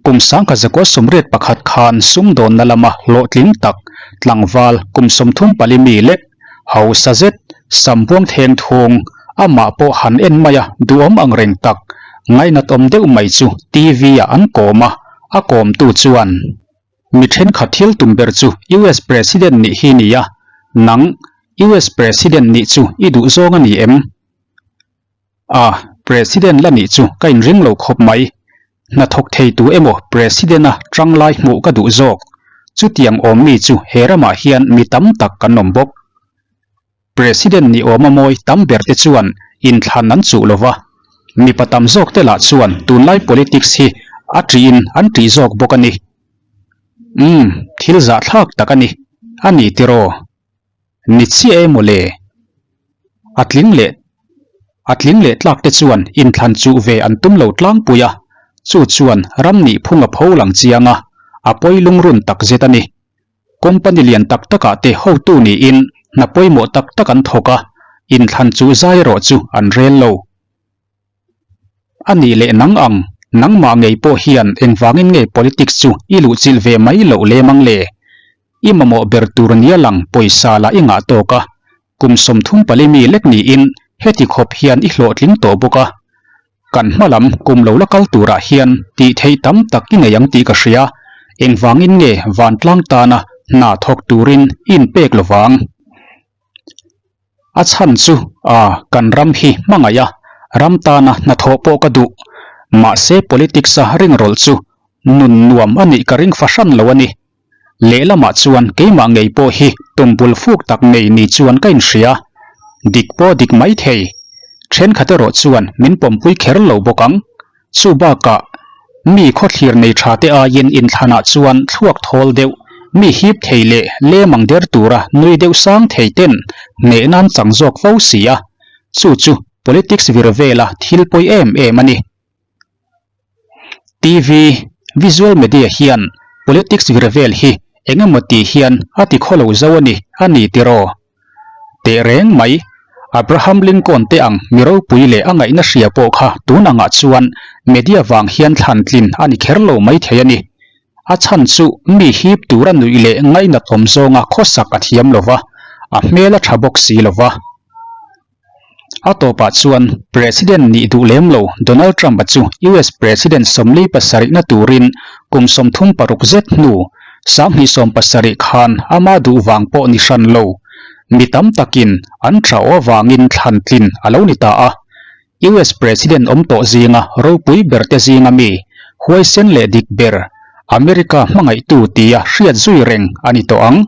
Kum 1981 khan sumdawnna lama hlawhtling tak tlangval kum 34 mi lek hausa zet Sambuang theng thung amah pawh han en mai a duhawm ang reng tak ngainatawm deuh mai chu TV-ah an kawm a, a kawmtu chuan. Mi thenkhat thil tum ber chu US President nih hi nia, nang US President nih chu i duh zawng a ni em? A, President la nih chu ka inring lo khawp mai. Hnathawk thei tu emaw President-a tanglai hmuh ka duh zawk. Chutiang awm mi chu he ramah hian mi tam tak kan awm bawk. President ni awm a mawi tam ber te chuan inthlan an chuh lo va, mipa tam zawk te lah chuan tunlai politics hi a ṭihin an ṭih zawk bawk a ni. Umm, thil zahthlak tak a ni, a ni tiraw? Ni chiah e mawle. A tling leh a tling leh tlak te chuan inthlan chuh ve an tum lo tlangpui a, chu chuan ram nih phung a pho lang chiang a, a pawi lungrun tak zet a ni. Company lian tak takah te hotu niin hna pawimawh tak tak an thawk a, inthlan chuh zai erawh chu an rel lo. A nih leh nang ang, nangmah ngei pawh hian engvangin nge politics chu i luhchilh ve mai loh lem ang le? I mamawh ber tur nia lang pawisa lah i ngah tawk a, kum 34 mi lek niin heti khawp hian i hlawhtling tawh bawk a. Kan hma lam kum lo la kal turah hian tih theih tam tak i nei ang tih ka hria, engvangin nge vantlang tana hna thawk turin i inpek lovang? A chhan chu a kan ram hi hmangaih a, ram tana hnathawh pawh ka duh. Mahse politics a ringrawlh chu nun nuam a nih ka ring fahran lo a ni. Lehlamah chuan keimah ngei pawh hi tum bul fuk tak nei ni chuan ka inhria. Dik pawh dik mai thei. Thenkhat erawh chuan min pawmpui kher lo bawk ang. Chu bakah, mi khawthlir nei tha te aiin inthlanah chuan thluak thawl deuh, mi hip thei leh lem ang der tura nui deuh sang thei ten hneh nan chang zawk fo si a, chu chu politics vir vela thil pawi em em a ni. TV, visual media hian politics vir vel hi eng emaw ti hian a ti khawlo zo a ni, a ni tiraw? Teh reng mai, Abraham Lincoln te ang mi ropui leh a ngaihna hria pawh kha tun angah chuan media vang hian thlan tlin a ni kher lo mai thei a ni. A chhan chu mi hip tura nuih leh ngainat awm zawnga khawsak a thiam lo va, a hmel a tha bawk si lo va. A tawpah chuan President nih duh lem lo Donald Trump-a chu US President 47 na turin kum 36 zet hnu 2017 khan ama duh vang pawh ni hran lo mi tam takin an tha aw avangin thlan tlin a lo ni ta a. US President awm tawh zinga ropui berte zinga mi huaisen leh dik ber America hmangaihtu tia hriat zui reng a ni tawh ang.